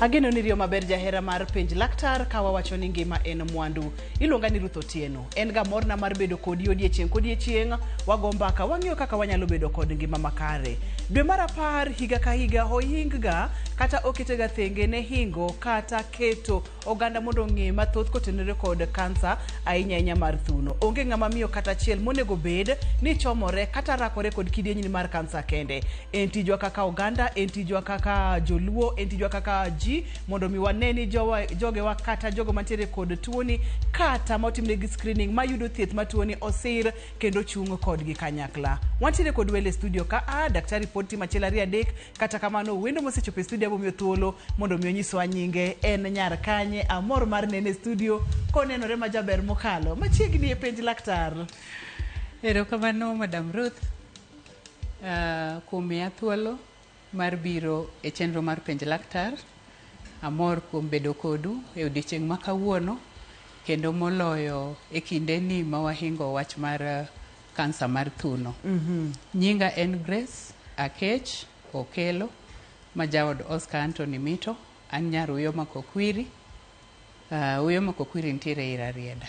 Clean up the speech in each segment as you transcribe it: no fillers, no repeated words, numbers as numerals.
Ageno ni riyo maber jahera mar Penj Laktar ka wawacho ni ngima en mwandu. Iluonga ni Ruth Otieno. En ga morna mar bedo kodi odiechieng' kodiechieng'. Wago mbaka, wang'iyo kaka wanyalo bedo kod ngima makare. Dwe mar 10 higa ka higa ohing ga kata oketega thenge ne hingo kata keto oganda mondo ong'e mathoth kotenore kod kansa ahinya ahinya mar thuno. Onge ng'ama miyo kata achiel monego bed ni chomore kata rakore kod kidienyni mar kansa kende. En tijwa kaka oganda, en tijwa kaka joluo, en tijwa kaka ji mondo mi wane ni jowa, jogewa kata jogo mantiere kod tuoni kata maotimnegi screening mayudo thieth mar tuoni osir kendo chung' kodgi kanyakla. Wantiere kod welo e studio ka a daktari pod timo achiel ariyo adek. Kata kamano wendo mosechopo e studio abomiyo thuolo mondo mi onyiswa nyinge, en nyar kanye, amor mar nene e studio konenore majaber mokalo. Machiegni e Penj Laktar. Erokamano Madam Ruth kuom miya thuolo mar biro e chenro mar Penj Laktar. Amor kuom bedo kodu e odiechieng' ma kawuono kendo moloyo e kindeni ma wahingo wach mar kansa mar thuno. Nyinga en Grace Akech Okelo ma jaod Oscar Anthony Mito. An nyar Uyoma Kokwiri. Uyoma Kokwiri nitiere ir Rarieda.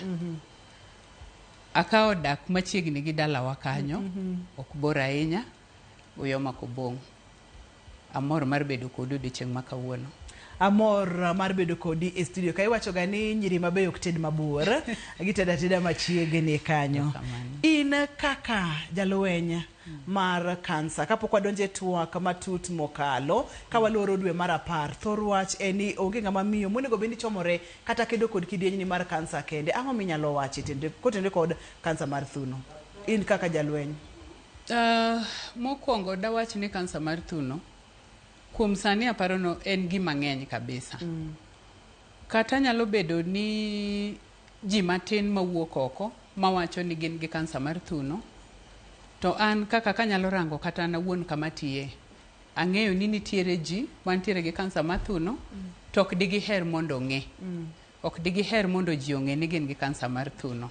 Akawo dak machiegni gi dalawa kanyo, ok bor ahinya, Uyoma Kobong'. Amor mar bedo kodu odiechieng' ma kawuono. Amor mar bedo kodi e studio ka. Iwacho ga ni nyiri mabeyo ok ted mabor, gitedo ateda machiegni kanyo. In kaka jalweny mar kansa, kapok wadonjo e twak matut mokalo, ka waloro dwe mar 10, thor wach en ni onge ng'ama miyo monego bed ni chomore kata kedo kod kidienyni mar kansa kende. Ang'o minyalo wacho kotenore kod kansa mar thuno? In kaka jalweny. Mokwongo dawach ni kansa mar thuno kuom sani aparo no en gima ng'eny kabisa. Kata nyalo bedo ni ji matin mawuok oko mawacho ni gin gi kansa mar thuno, to an kaka kanyalo rango kata an awuon kama tiye, ang'eyo ni nitiere ji mantiere gi kansa mar thuno to ok digiher mondo ong'e. Ok digiher mondo ji ong'e ni gin gi kansa mar thuno.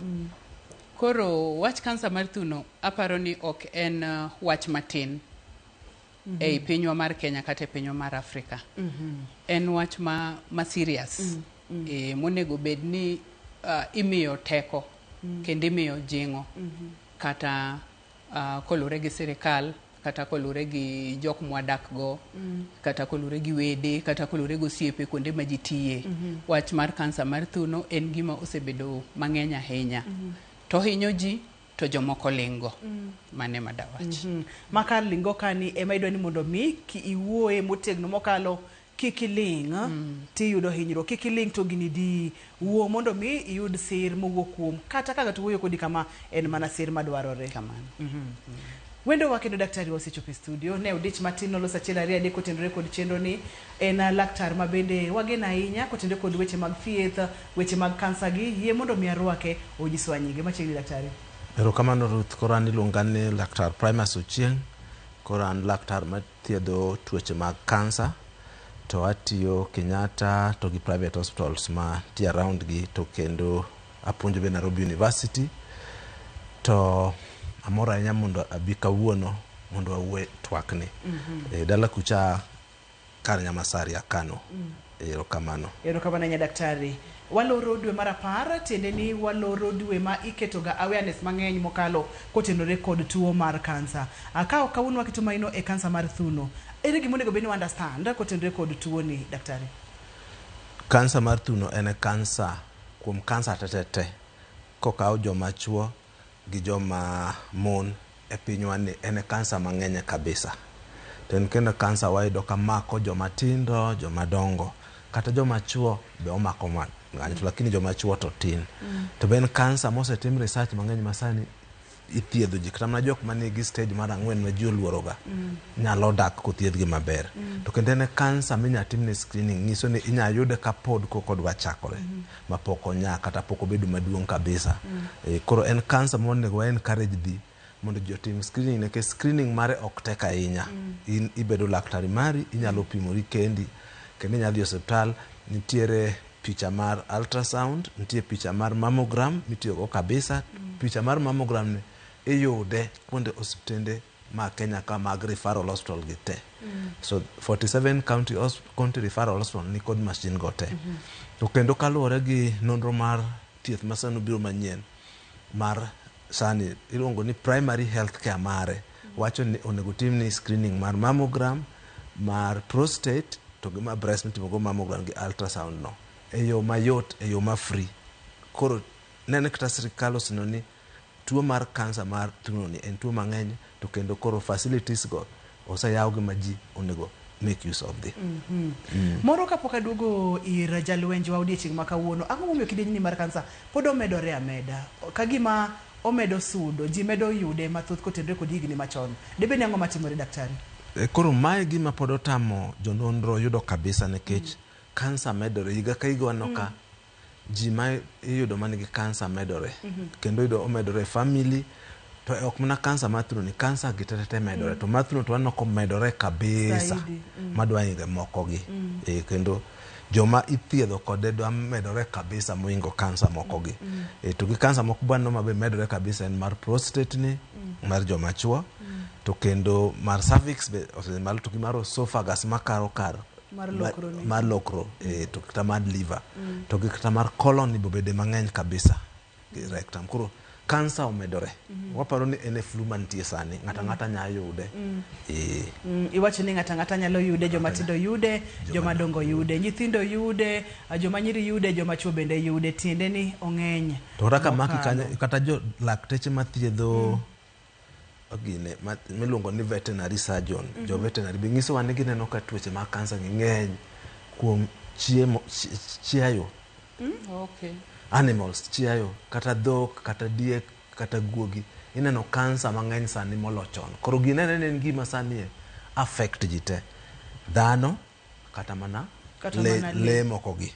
Koro wach kansa mar thuno aparo ni ok en wach matin ei pinywa mar Kenya kata e pinywa mar Afrika. En wach ma serious. Monego bed ni imiyo teko kendo imiyo jing'o kata kolure gi sirikal, kata kolure gi jok mwadak go, kata kolure gi wede, kata kolure gi osiepe kuonde ma ji tiye. Wach mar kansa mar thuno en gima osebedo mang'eny ahinya. To hinyo ji to jomoko ling'go. Mano ema dawach. Ma kar ling'go kani ema idwa ni mondo mi iwuoye motegno mokalo kik iling' tiyudo hinyruok, kik iling' to gini diyi. Wuo mondo mi iyud sir mowuok kuom kata ka ng'ato wuoyo kodi kama en mana sir madwarore. Kamano. Wendowa kendo daktari wasechopo e studio. Ne odich matin noloso achiel ariyo adek kotenore kod chenro ni. En laktar ma bende wageno ahinya kotenore kod weche mag thieth, weche mag kansa gi. Yie mondo mi arwake onyiswa nyinge. Machiegni daktari. Erokamano Ruth, koro an iluonga ni Laktar Primus Ochieng'. Koro an laktar mathiedho tuoche mag kansa to atiyo Kenyatta to gi private hospitals ma tie around gi to kendo apuonjo be Nairobi University. To amor ahinya mondo abi kawuono mondo wawuo e twak ni. E dala kucha kar Nyamasaria Kano. Erokamano. Erokamano ahinya daktari. Waloro dwe mar 10, tiende ni waloro dwe ma iketoga awareness mang'eny mokalo kotenore kod tuo mar kansa. Ka ok kawuono waketo maino e kansa mar thuno, ere gima onego bed ni wa understand kotenore kod tuo ni daktari? Kansa mar thuno en kansa kuom kansa tetete kokaw joma chuo gi joma mon e pinywa ni en kansa mang'eny kabisa. To en kendo kansa wayudo ka mako joma tindo, joma dongo, kata joma chuo be omako mang'eny, lakini joma chuo to tin. To be en kansa mosetim research mang'eny masani ithiedho ji kata mana jok manigi stage mar 4 ma ji oluoroga nyalo dak kothiedhgi maber. To kendo en kansa minya timne screening, nyiso ni inya yude kapod kok odwa chakore, mapok onya kata pok obedo maduong' kabisa. Koro en kansa monego wa encourage dhi mondo ji otim screening, nikech screening mare ok tek ahinya. In ibedo laktari mari, inyalo pimori kendi, kendo inyalo dhi e osiptal. Nitiere picha mar ultrasound, nitie picha mar mammogram mitiyogo kabisa. Picha mar mammogram ni iyude kuonde osiptende ma Kenya ka mag referral hospital gi te. So 47 county, county referral hospital ni kod machine go te. To kendo kaluwore gi nonro mar thieth ma sani obiro manyien mar sani iluongo ni primary health care mare wacho ni onego timni screening mar mammogram, mar prostate to gi mar breast mitimo go mammogram gi ultrasound no e yo mayot, e yo ma free. Koro nene kata sirikal oseneno ni tuo mar kansa mar thuno ni en tuo mang'eny, to kendo koro facilities go oseyaw gi ma ji onego make use of the. Moro kapok aduogo ir jalwenjwa odiechieng' ma kawuono, ang'o momiyo kidienjni mar kansa pod omedore ameda? Ka gima omedo sudo, ji medo yude mathoth kotenore kod higni machon. Debed ni ang'o matimore, daktari? Koro mae gima pod otamo jononro yudo kabisa nikech kansa medore higa ka higa. Waneno ka ji ma iyudo manigi kansa medore, kendo iyudo omedore e family, to ok mana kansa mar thuno ni, kansa gi tete medore, to mar thuno to waneno komedore kabisa. Zaidi. Madwa hinge moko gi. Kendo joma ithiedho kode dwa medore kabisa mohingo kansa moko gi. To gi kansa moko bwaneno mabe medore kabisa en mar prostate ni mar joma chuo, to kendo mar cervix be osedhi malo, to gi mar esophagus makaro kar Mar lokro ni. Mar lokro, to kata mar liver to gi kata mar colon ni bobede mang'eny kabisa gi rectum. Koro kansa omedore. Waparo ni en e flu mantie sani, ng'ato ang'ata nya yude. Iwacho ni ng'ato ang'ata nyalo yude, joma tindo yude, joma dongo yude, nyithindo yude, joma nyiri yude, joma chuo bende yude, tiende ni ong'eny. To kata kamaki mokalo. Kanyo kata jo lakteche mathiedho gine miluongo ni veterinary surgeon, jo veterinary be nyisowa ni gineno ka tuoche mag kansa gi ng'eny kuom chiemo, chiayo. Animals, chiayo, kata dhok, kata diek, kata guogi, ineno kansa mang'eny sani molo chon. Koro ginene ni en gima sani e affect ji te, dhano kata mana Kata le, mana le. Le moko gi.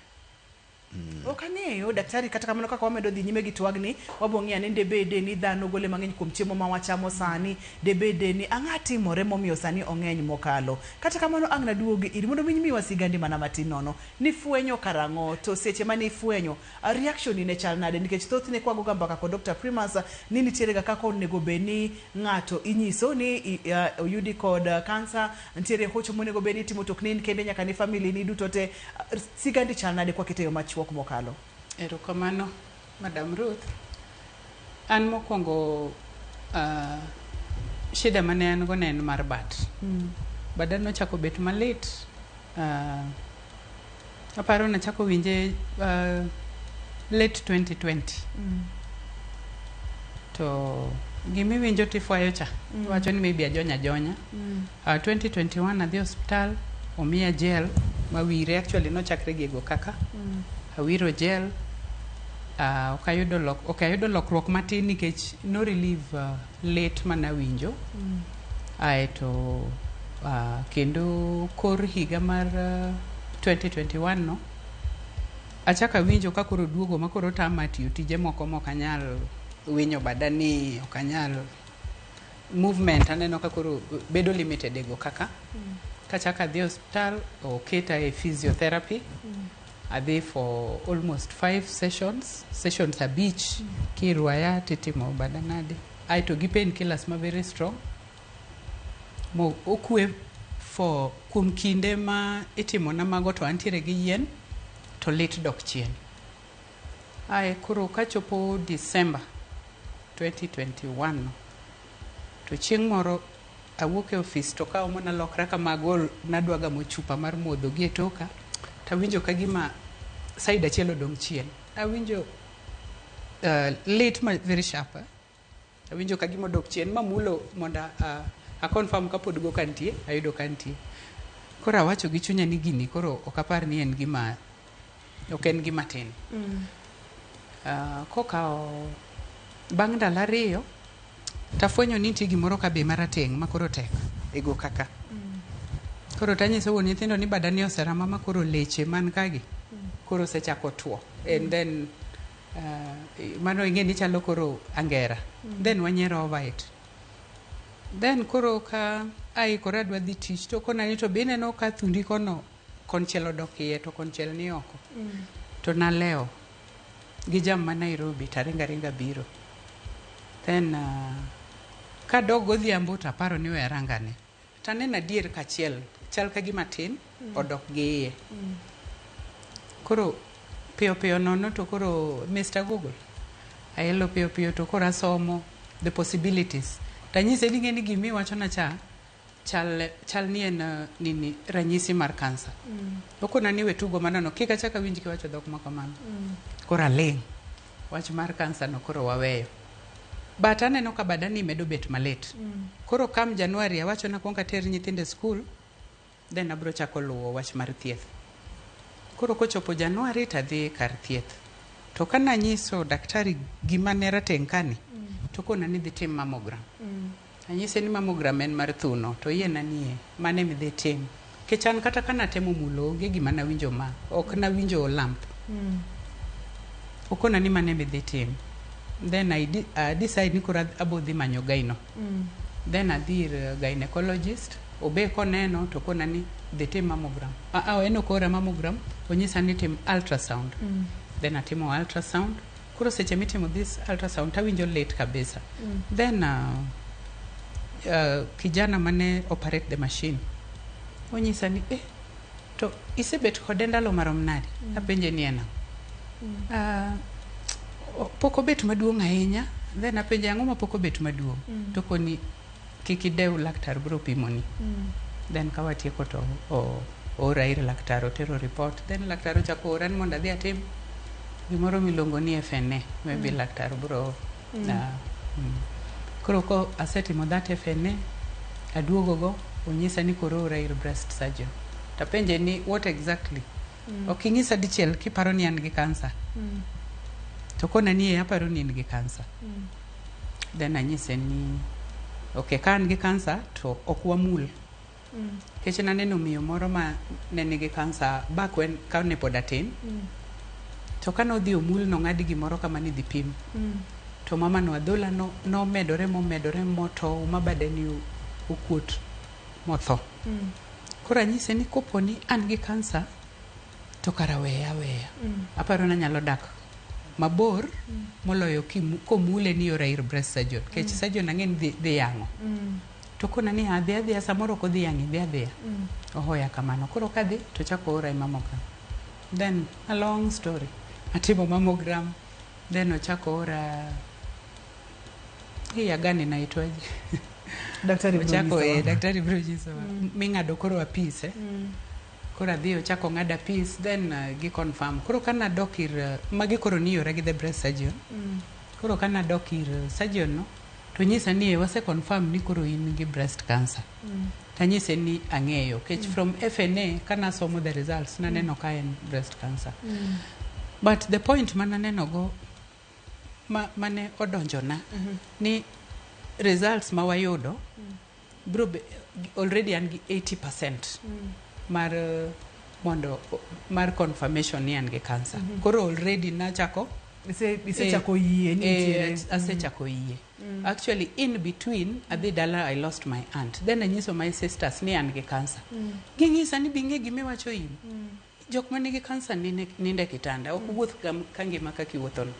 Ok ang'eyo, daktari, kata kamano kaka wamedo dhi nyime gi twagni, wabo ng'iyo ni debede ni dhano gole mang'eny kuom chiemo ma wachamo sani, debede ni ang'a timore momiyo sani ong'eny mokalo. Kata kamano ang' naduogi iri mondo mi miwa sigandi mana matin nono. Nifwenyo karang'o, to seche mane ifwenyo, reaction ni ne chal nade? Nikech thothne kwagoga mbaka kod Dr. Primus ni nitiere ga kaka onego bed ni ng'ato inyiso ni oyudi kod kansa, nitiere hocho monego bed ni itimo, to ok ne in kende, nyaka ne family ni duto te. Sigandi chal nade kwakete e yo machuok mokalo? Erokamano, Madam Ruth. An mokwongo, shida mane an go ne en mar bat. Bada nochako bet malit. Aparo nachako winje late 2020. To gimiwinjo tifwayo cha. Wacho ni maybe ajonya ajonya. 2021 adhi osiptal, omiya gel mawire. Actually nochakre gi go kaka. Awiro gel. Ok ayudo lokruok matin nikech no relieve lit manawinjo. Aeto kendo kor higa mar 2021 no achako awinjo ka koro duogo ma koro tama tiyo tije moko mok anyal winyo bada ni ok anyal movement, aneno ka koro bedo limited e go kaka. Kachako adhi e osiptal, oketa e physiotherapy. Adhi for almost five sessions, sessions abich, kirwaya titimo bada nade, aeto gi painkillers ma very strong mo okwe for kuom kinde ma itimona mago, to antiere gi yien to lit dok chien. Ae koro kachopo December 2021 no, to chieng' moro awuok e ofis to kaomo nalokra kama agol nadwa gamo chupa mar modho gi e toka, tawinjo ka gima side achiel odong' chien. Awinjo lit ma very sharp, eh? Awinjo ka gima odok chien mamulo mondo a confirm kapod go ka nitie, ayudo ka nitie. Koro awacho gi chunya ni gini koro ok apar ni en gima, ok en gima tin. Kokawo bang' ndalo 2 tafwenyo ni nitie gimoro ka be marateng' ma koro tek e go kaka. Koro tanyiso wuon nyithindo ni badani oserama ma koro leche man kagi koro osechako tuo, and then mano ing'e ni chalo koro angera. Then wanyiero over it. Then koro ka aikora adwa dhi tich to kona ni to be ineno ka thundi kono konchiel odok iye to konchiel ni oko. To nalewo gi jam ma Nairobi taringa ringa biro. Then Kadok godhiambo to aparo ni we arangane. Taneno adier kachiel chal ka gima tin odok gi iye. Koro piyo piyo nono to koro Mr. Google aelo piyo piyo to koro asomo the possibilities. Tanyise ni ing'e ni gimiwachona cha chal, chal ni en nini ranyisi mar kansa. Okona ni we tugo manono kik achak awinj kiwacho dhok ma kamano. Koro aling'. Wach mar kansa no koro waweyo. But aneno ka badani medo bet malit. Koro kam January awacho ni akwong ater nyithindo e school then abro chako luwo wach mar thieth. Koro kochopo January tadhi kar thieth. To kananyiso daktari gima ne rateng' kani, to okona ni dhi tim mammogram. Anyise ni mammogram en mar thuno, to oyiena ni ee, mano ema idhi tim. Nikech an kata ka natemo mulo onge gima nawinjo ma, ok nawinjo lump. Okona ni mano ema idhi tim. Then I decide ni koro abo dhi manyo gyno. Then adhi ir gynecologist, obe koneno to okona ni dhi tim mammogram. En ok oora mammogram, onyisa ni tim ultrasound. Then atimo ultrasound. Koro seche mitimo this ultrasound tawinjo lit kabisa. Then kijana mane operate the machine onyisa ni to isebet kode ndalo marom nade? Apenje ni en ang'o? Pok obet maduong' ahinya. Then apenje ang'o ma pok obet maduong'? To koni kik idew laktar biro pimoni. Then ka watieko to oora ir laktar otero report. Then laktar ochako oora ni mondo adhi atim gimoro miluongo ni FNA. Maybe laktar biro Koro ko asetimo that FNA, aduogo go, onyisa ni koro oora ir breast surgeon. Tapenje ni what exactly? Ok inyisa dichiel kiparo ni an gi kansa. To kona ni aparo ni in gi kansa. Then anyise ni okay, ka an gi kansa to ok wamul. Nikech naneno miyo moro ma ne nigi kansa back when kane pod atin. To kane odhi omul nong'ad gimoro kama ni idhi pim. To mama no adhola no nomedore momedore motow ma bade ni okuot motho. Koro anyise ni kopo ni an gi kansa to kara weya aweya. Aparo ni anyalo dak mabor moloyo komule ni iora ir breast surgeon. Nikech surgeon ang'e ni dhi yang'o. To kona ni adhi adhiya samoro ok odhi yang'i dhi adhiya. Ohoya kamano. Koro kadhi to ochako oora e mammogram. Then a long story. Atimo mammogram. Then ochako ora hii ya gani inaitwaje? Daktari biro Ochako nyisowa. Daktari biro nyisowa. Ming'ado koro apis Koro adhi ochako ng'ada apis then gi confirm. Koro kana dok ir magi koro niora gi the breast surgeon. Koro kana dok ir surgeon no to nyisa ni wase confirm ni koro in gi breast cancer. Tanyise ni ang'eyo nikech from FNA kana somo the results naneno ka en breast cancer. But the point mananeno go mane odonjona ni results ma wayudo bro already an gi 80% mar mondo mar confirmation ni an gi cancer. Koro already nachako Isechako yie ni nitiere. Asechako yie. Actually in between adhi dala I lost my aunt. Then anyiso my sisters ni an gi cancer. Ging'isa ni bing'e gimiwacho in. Jok manigi cancer ninde kitanda ok wuoth ka ngima kaka iwuothono.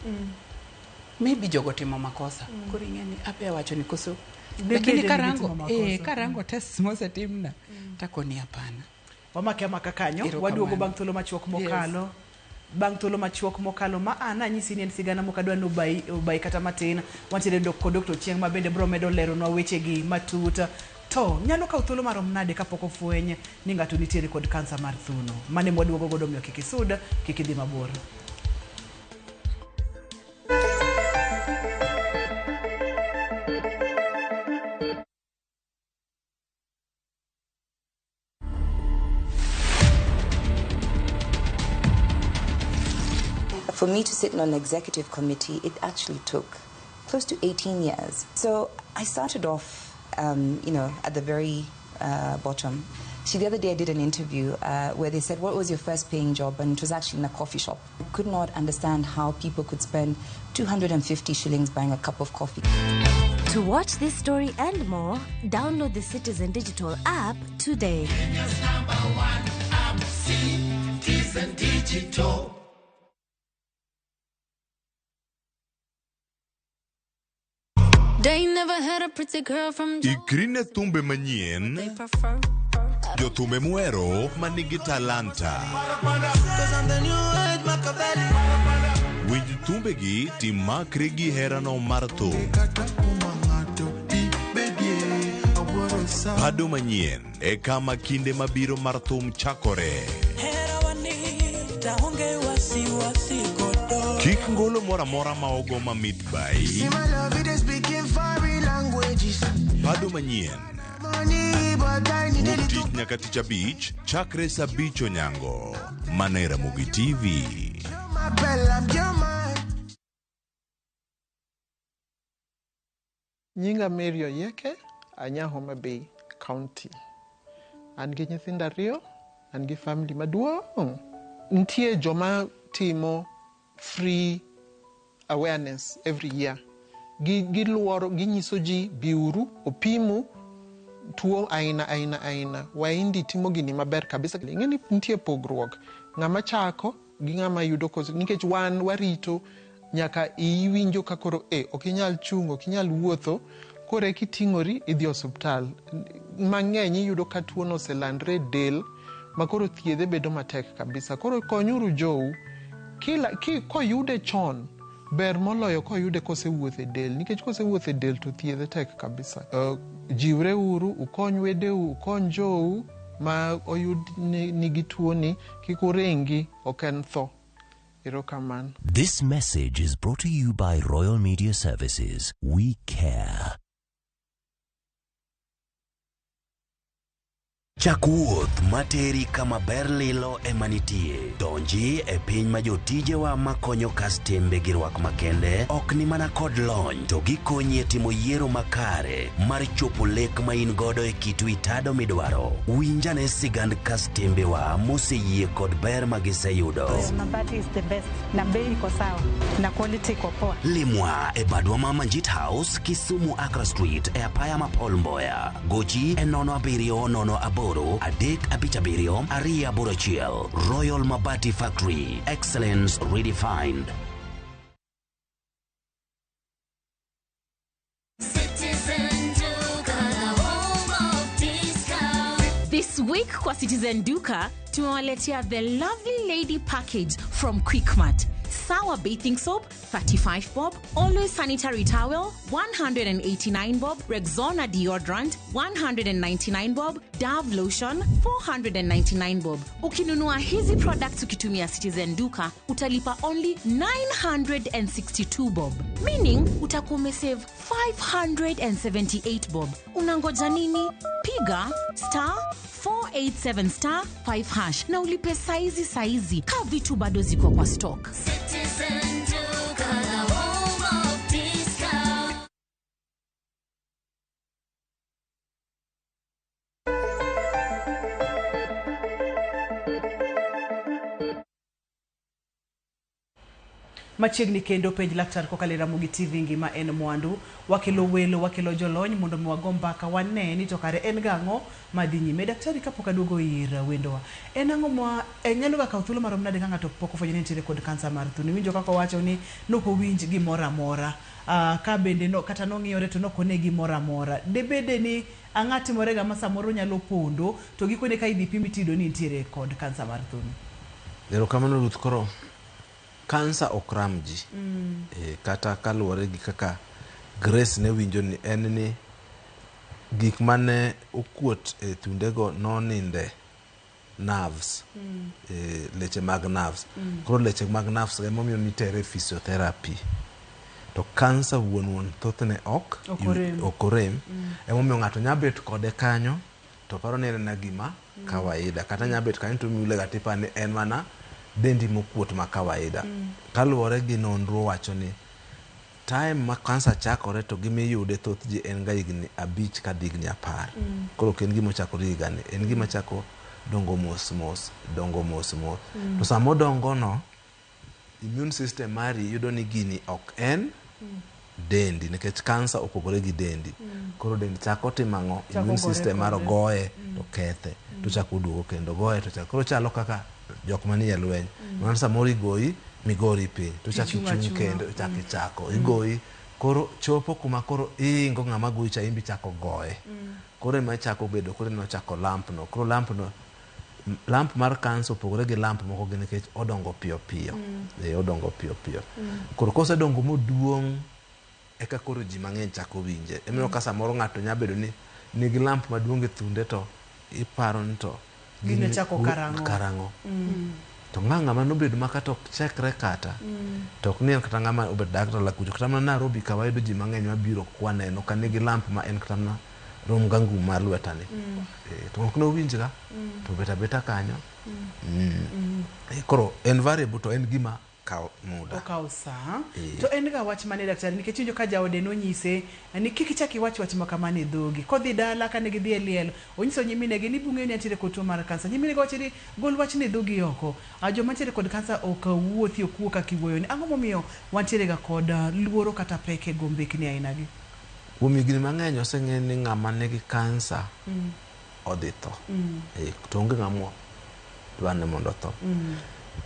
Maybe jogo timo makosa. Koro ing'e ni ape awacho ni koso. Ne Lakini bende ni karango, gitimo makosa. Karango tests mosetimna, takoni hapana. Wamake amaka kanyo, Erokamano. waduogo bang' thuolo machuok mokalo. Bang' thuolo machuok mokalo ma an anyisi ni en sigana mok adwa ni obai kata matin. Wantiere kod Dr. Ochieng' ma bende biro medo leronwa wechegi matut. To nyalo kawo thuolo marom nade kapok ofweny ni ng'ato nitiere kod kansa mar thuno? Mane mwaduogo godo omiyo kik isud, kik idhi mabor. For me to sit on an executive committee, it actually took close to 18 years. So I started off, at the very bottom. See, the other day I did an interview where they said, what was your first paying job? And it was actually in a coffee shop. I could not understand how people could spend 250 shillings buying a cup of coffee. To watch this story and more, download the Citizen Digital app today. Kenya's #1 app, Citizen Digital. They never had a pretty girl from Ikri ne thumbe manyien, they prefer. Jothumbe muhero manigi talanta. Winj thumbegi timakri gi herano mar thum. Pado manyien e kama kinde mabiro mar thum chakore. Kik ngolo moro amora ma ogo mamit bai. Pado manyien. Wuok tich nyaka tich abich, chakre saa abich onyango. Mana e Ramogi TV. Nyinga Mary Oyieke, anya Homa Bay County. An gi nyithindo ariyo, an gi family maduong'. Nitie joma timo free awareness every year. Giluoro, ginyiso ji biuru, opimu tuo aina aina aina. Waindi timo gini maber kabisa. Ing'e ni nitie pogruok. Ng'ama chako gi ng'ama yudo koso nikech wan warito nyaka iwinjo ka koro e ok inyal chung', ok inyal wuotho, koro eka iting'ori idhi osuptal. Mang'eny iyudo ka tuono oselandre e del ma koro thiedhe bedo matek kabisa. Koro konyuru jou. Kila, koyude chon, ber moloyo koyude kosewuotho e del, nikech kosewuotho e del to thiedhe tek kabisa. Jiwre uru, ukony wedeu, ukony jou ma oyud ni nigi tuoni, kik uringi, ok en tho. Erokamano. This message is brought to you by Royal Media Services. We care. Chak wuoth materi kama ber lilo ema nitie. Donji e piny ma jotijewa makonyo kastembe gi rwak makende ok ni mana kod lony to gikonyi e timo yiero makare mar chopo lek ma in godo e kit wi tado midwaro. Winjane sigand kastembewa moseyie kod ber ma giseyudo. Mabati is the best na bei iko sawa na quality iko poa. Limwa e badwa ma Manjit House, Kisumu Accra Street e apaya ma Paul Mboya. Gochi e 07 08 357 281. Royal Mabati Factory. Excellence redefined. Citizen Duka, the home of discount. This week kwa Citizen Duka tumewaletea the Lovely Lady package from Quickmart. Sour bathing soap 35 bob, Always sanitary towel 189 bob, Rexona deodorant 199 bob, Dove lotion 499 bob. Ukinunua hizi products ukitumia Citizen Duka utalipa only 962 bob, meaning utakuwa umesave 578 bob. Unangoja nini? Piga star 487 star 5 hash na ulipe saizi saizi, ka vitu bado ziko kwa stock. Citizen Duka, the home of discount. Machiegni kendo penj laktar kokalo e Ramogi TV ngima en mwandu. Wakelo welo, wakelo jolony mondo mi wago mbaka wane ni to kare en gang'o madhi nyime. Daktari, kapok aduogo ir wendowa, en ang'o ma en nyalo ga kawo thuolo marom nade ka ng'ato pok ofwenyo ni nitiere kod kansa mar thuno? Iwinjo kaka owacho ni nokowinj gimoro amora. Ka bende no, kata nong'iyore to nokone gimoro amora. Debede ni ang'a timore ga ma samoro nyalo pondo to gikone ka idhi pimi tiyudo ni nitiere kod kansa mar thuno? Erokamano Ruth. Koro kansa ok ram ji. Kata kaluwore gi kaka Grace ne winjo ni en ni gik mane okuot e thundego noninde nerves, leche mag nerves. Koro leche mag nerves emomiyo nitere physiotherapy. To kansa wuon wuon thothne ok Ok orem. Ok orem. Emomiyo ng'ato nya bet kode kanyo to paro ni en mana gima kawaida, kata nya bet kanyo to mule ga tiparo ni en mana dendi mokuot ma kawaida. Kaluwore gi nonro wacho ni time ma kansa chakore to gimiyude thoth ji en ga higni 5 kadhi higni 10. Koro ok en gima ochakore higani, en gima chako dongo mos mos, dongo mos mos. To sama odongo no, immune system mari yudo ni gini ok en dendi, nikech kansa opogore gi dendi. Koro dendi chako timo ang'o? Chako Immune gore system mar kode. goye to kethe, to chako duogo kendo goye to chako. Koro chalo kaka jok manie lweny. Mano samoro igoyi migori piny, to chako Ichung' ichung' achung'a. kendo, ichako ichako, igoyi. Koro chopo kuma koro iingo ng'ama goyi cha in be ichako goye. Koro ema ichako bedo koro enochako lump no. Koro lump no lump mar kansa opogore gi lump moko gi nikech odongo piyo piyo. Eh, odongo piyo piyo. Koro kosedongo moduong' eka koro ji mang'eny chako winje. Emomiyo ka samoro ng'ato nya bedo ni nigi lump maduong' e thunde to iparo ni to Gini ochako karang'o? Karang'o. To ng'a ng'ama nobedo ma kata ok chekre kata. To ok ni en kata ng'ama obet dak dala kucho. Kata mana Nairobi ka wayudo ji mang'eny mabiro kwaneno ka nigi lump ma en kata mana rom ga ngum mar lweta ni. Eh, to ok nowinjga. To obet abeta kanyo. Eh, koro en variable to en gima kawo muda. Okawo saa. Eh. To en ga wach mane daktari nikech iwinjo ka jaode nonyise ni kik ichak iwach wach ma kamano e dhogi. Kodhi dala kane gidhi e liel, onyiso nyiminegi ni bung'eyo ni antiere kod tuo mar kansa. Nyiminegi wacho ni gol wachno e dhogi oko. Ah, joma ntiere kod kansa ok wuothi ok wuo kaka iwuoyo ni. Ang'o momiyo wantiere ga kod luoro kata pek e go mbekni aina gi? Kuom higni mang'eny oseng'e ni ng'ama nigi kansa odhi tho. Eh, to onge ng'ama dwa ni mondo otho.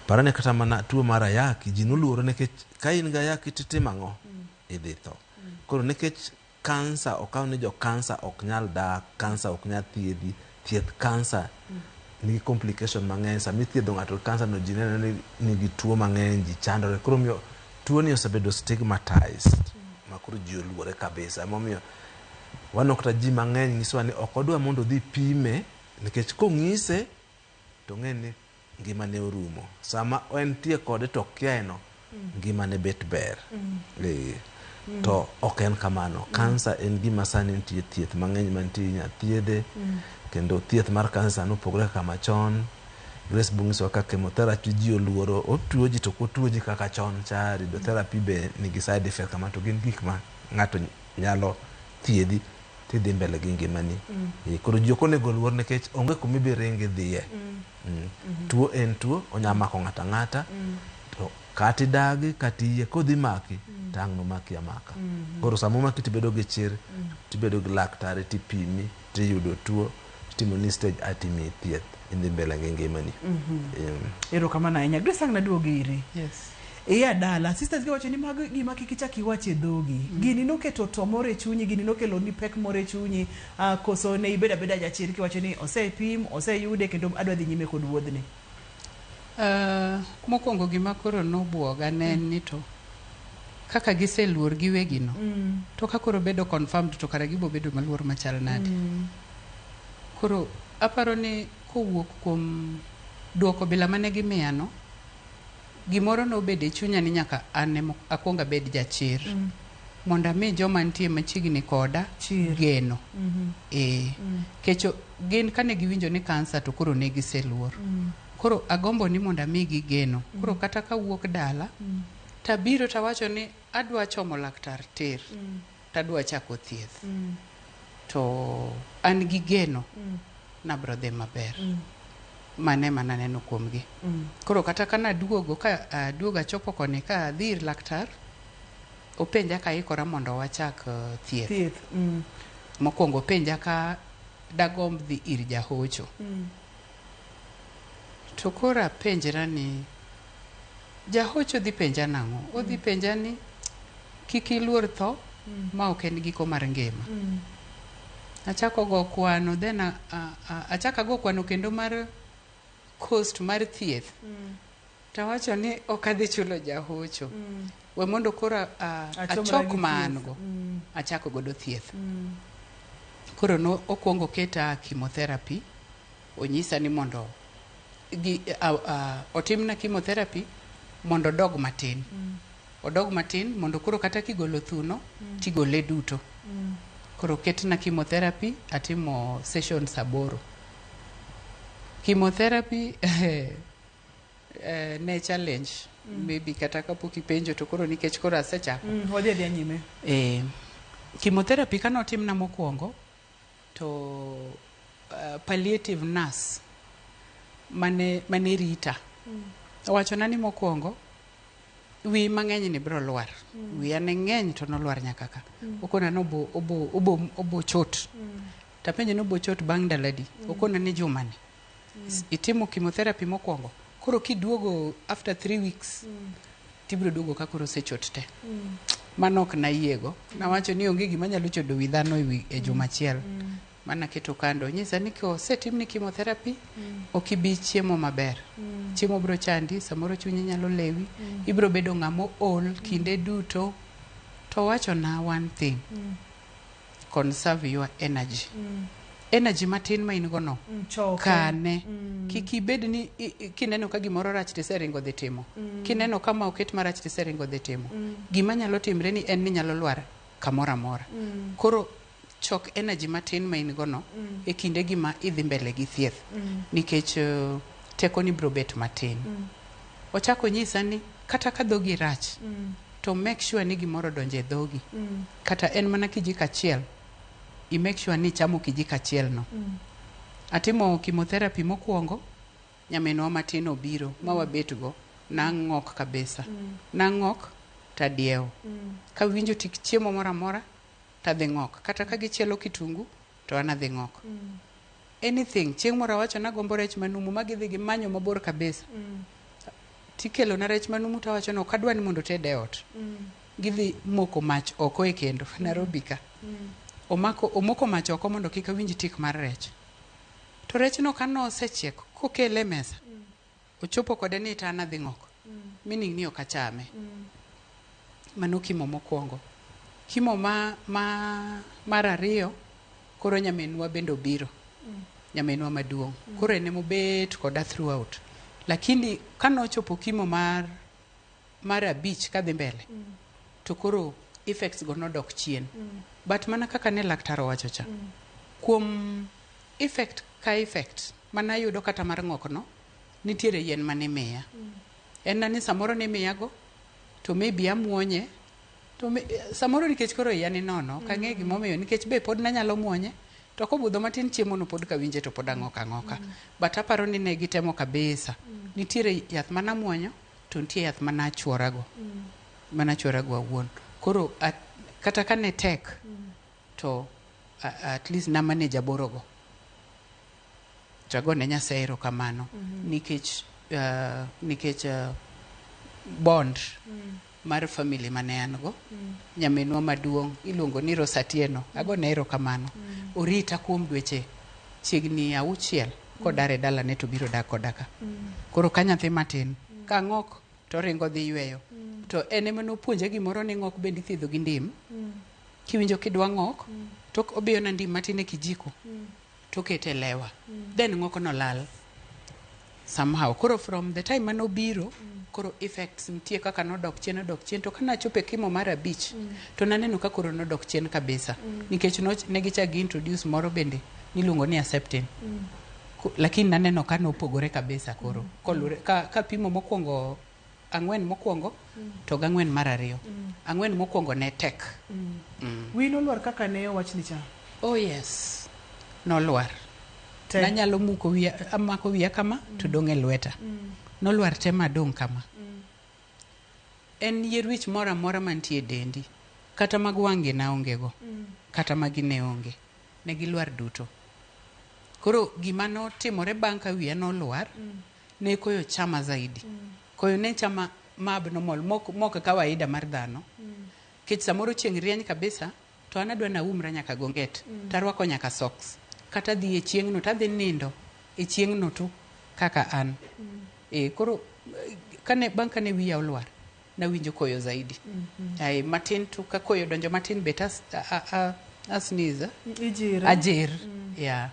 Parane kata mana tuo mar ayaki, ji noluoro nikech ka in gi ayaki titimo ang'o? Idhi tho. Koro nikech kansa okaw ni jo kansa ok nyal dak, kansa ok nyal thiedhi, thieth kansa nigi complication mang'eny. Sama ithiedho ng'ato gi kansa no ji neno ni nigi tuo mang'eny, ji chandore. Koro omiyo tuo ni osebedo stigmatized ma koro ji oluore kabisa. Emomiyo waneno kata ji mang'eny nyisowa ni ok odwa mondo odhi pime nikech kong'ise to ong'e ni ngimane orumo. Sama entie kode to okiaye no, ngimane bet ber. Eh, To ok en kamano. Kansa en gima sani nitie thieth mang'eny mantie inya thiedhe. Kendo thieth mar kansa sani opogore kaka machon. Grace bonyisowa ka chemotherapy ji oluoro, otuo ji to ok otuo ji kaka chon cha. Radiotherapy be nigi side effect kama to gin gik ma ng'ato nyalo thiedhi tidhi mbele gi ngimani. Eh, Koro ji ok onego oluor nikech onge kuma ibi ringi idhiye. Tuo en tuo, onya mako ng'ato ang'ata. To kata idagi kata iyie kodhi maki to ang' nomaki amaka. Koro sama omaki tibedo gi chir, tibedo gi laktari tipimi tiyudo tuo, titimoni stage A timiyi thieth idhi mbele gi ngimani. Erokamano ahinya. Grace ang' naduog iri. Yes. Iya dala, sisters gi wacho ni mago gima kik ichak iwach e dhogi. Gini noketo to moro e chunyi, gini nokelo ni pek moro e chunyi, koso ne ibedo abeda jachir kiwacho ni osepim, oseyude kendo adwa dhi nyime kod wuodhni. Mokwongo gima koro nobuoga ne en ni to kaka giseluor giwegi no to ka koro bedo confirmed to kara gibo bedo maluor machal nade. Koro aparo ni kowuok kuom duoko bila mane gimiya no, gimoro nobedo e chunya ni nyaka an ema akwong abed jachir. Mondo ami joma nitie machiegni koda Chir. geno. Eh, kecho gin kane giwinjo ni kansa to koro ne giseluor. Koro agombo ni mondo amigi geno. Koro kata kawuok dala, tabiro tawacho ni adwa chomo laktar tir, tadwa chako thieth. To an gi geno nabro dhi maber. Mano ema naneno kuomgi. Koro kata ka naduogo ka aduogo achopo koni ka adhi ir laktar, openja ka aikora mondo wachak thieth. Thieth. Mokwongo openja ka dagomb dhi ir jahocho. To koro apenjra ni jahocho dhi penja nang'o? Odhi penja ni kik iluor tho ma ok en giko mar ngima. Achako go kwano then achako ago kwano kendo mar cost mar thieth. Tawacho ni ok adhi chulo jahocho. We mondo koro Achomra achok gi ma thieth. an go. Achako godo thieth. Koro no okwongo keta chemotherapy. Onyisa ni mondo gi, otimna chemotherapy mondo odog matin. Odog matin mondo koro kata kigolo thuno tigole duto. Koro ketna chemotherapy atimo sessions 8. Chemotherapy ne challenge. Maybe kata kapok ipenjo to koro nikech koro asechako. Wadhi adhiya nyime. Chemotherapy kane otimna mokwongo to palliative nurse mane rita owachona ni mokwongo wi mang'eny ni biro lwar. Wiya ne ng'eny to nolwar nyaka ka. Okona ni obo chot. Tapenje ni obo chot bang' ndalo adi? Okona ni jumani. Itimo chemotherapy mokwongo. Koro kiduogo after 3 weeks Tibiro duogo ka koro osechot te. Mano ok nayiego. Nawacho ni onge gima nyalo chodo wi dhano e juma achiel. Mana keto kando. Nyisa ni kosetimni chemotherapy, ok ibi chiemo maber. Chiemo biro chandi, samoro chunyi nyalo lewi, ibiro bedo ng'ama ool kinde duto. To wachona one thing, conserve your energy. Energy matin ma in go no, Choke. kane. Kik ibed ni kineno ka gimoro rach tiseringo dhi timo. Kineno ka ma oket marach tiseringo dhi timo. Gima nyalo timre ni en ni nyalo lwar kamoro amora. Koro chok energy matin ma in go no e kinde gima idhi mbele gi thieth. Nikech tekoni biro bet matin. Ochako nyisa ni kata ka dhogi rach, to make sure ni gimoro donjo e dhogi. Kata en mana kijiko achiel, i make sure ni ichamo kijiko achiel no. Atimo chemotherapy mokwongo, nyaminwa matin obiro ma wabet go, nang'ok kabisa. Nang'ok tadiewo. Kawinjo tik chiemo moro amora, tadhi ng'ok. Kata ka gichielo kitungu, to an adhi ng'ok. Anything, chieng' moro awacho nagombo rech manumu ma gidhi gimanyo mabor kabisa. Tikelona rech manumu tawacho ni ok adwa ni mondo otede e ot. Gidhi moko mach oko e kendo, Nairobi ka. Omoko mach oko mondo kik awinj tik mar rech. To rechno kanosechiek, kokele e mesa, ochopo kode ni to an adhi ng'ok. Meaning ni ok achame. Mano kimo mokwongo. Kimo mar ariyo, koro nyaminwa bende obiro. Nyaminwa maduong'. Koro en emobet koda throughout. Lakini kanochopo kimo mar 5 kadhi mbele, to koro effects go nodok chien. But mana kaka ne laktar owacho cha, kuom effect ka effect manayudo kata mar ng'ok no, nitiere yien manimiya. En na ni samoro nimiyago, to maybe amuonye, to samoro nikech koro iya ni nono, ok ang'e gimomiyo, nikech be pod nanyalo muonye, to kobudho matin chiemo no pod kawinje to pod ang'ok ang'oka. But aparo ni ne gitemo kabisa. Nitiere yath manamuonyo, to nitie yath manachuorago. Manachuorago awuon. Koro kata ka ne tek, to at least na manage aborogo. To agone Nyasaye erokamano. Nikech bond mar family mane an go. Nyaminwa maduong' iluongo ni Rose Atieno. Agone erokamano. Orita kuom dweche chiegni 6 kodar e dalane to biro dak koda ka. Koro ka nyathi matin, ka ng'ok to ringo dhi yweyo. To en ema nopuonja gimoro ni ng'ok bende ithiedho gi ndim. Kiwinjo kidwa ng'ok, to obiyo na ndim matin e kijiko, to okete e lewa. Then ng'ok no lal. Somehow. Koro from the time manobiro, koro effects nitie kaka nodok chien, odok chien. To kana chopo e kimo mar 5, to naneno ka koro nodok chien kabisa. Nikech ne gichak gi introduce moro bende miluongo ni Herceptin. Lakini naneno ka nopogore kabisa koro. Kolure, ka pimo mokwongo, 4 mokwongo, to gi 4 mar 2. 4 mokwongo ne tek. Wi nolwar kaka ne owachni cha? Oh yes, nolwar. Te. Nanyalo muko wiya, amako wiya kama, to dong' e lweta. Nolwar te madong' kama. En yier wich moro amora mantie e dendi. Kata mag wang'gi naonge go. Kata magi ne onge. Ne gilwar duto. Koro gima notimore bang' ka wiya nolwar, ne koyo chama zaidi. Koyo ne chama ma abnormal, mok kawaida mar dhano. Nikech samoro chieng' rieny kabisa, to an adwa naumra nyaka gonget, tarwako nyaka socks. Kata dhi e chieng'no, tadhi nindo e chieng'no tu kaka an. Koro, bang' kane wiya olwar, nawinjo koyo zaidi. Ai, matin tu, ka koyo donjo matin bet a sneeze. Ijir. Ajir. Yeah.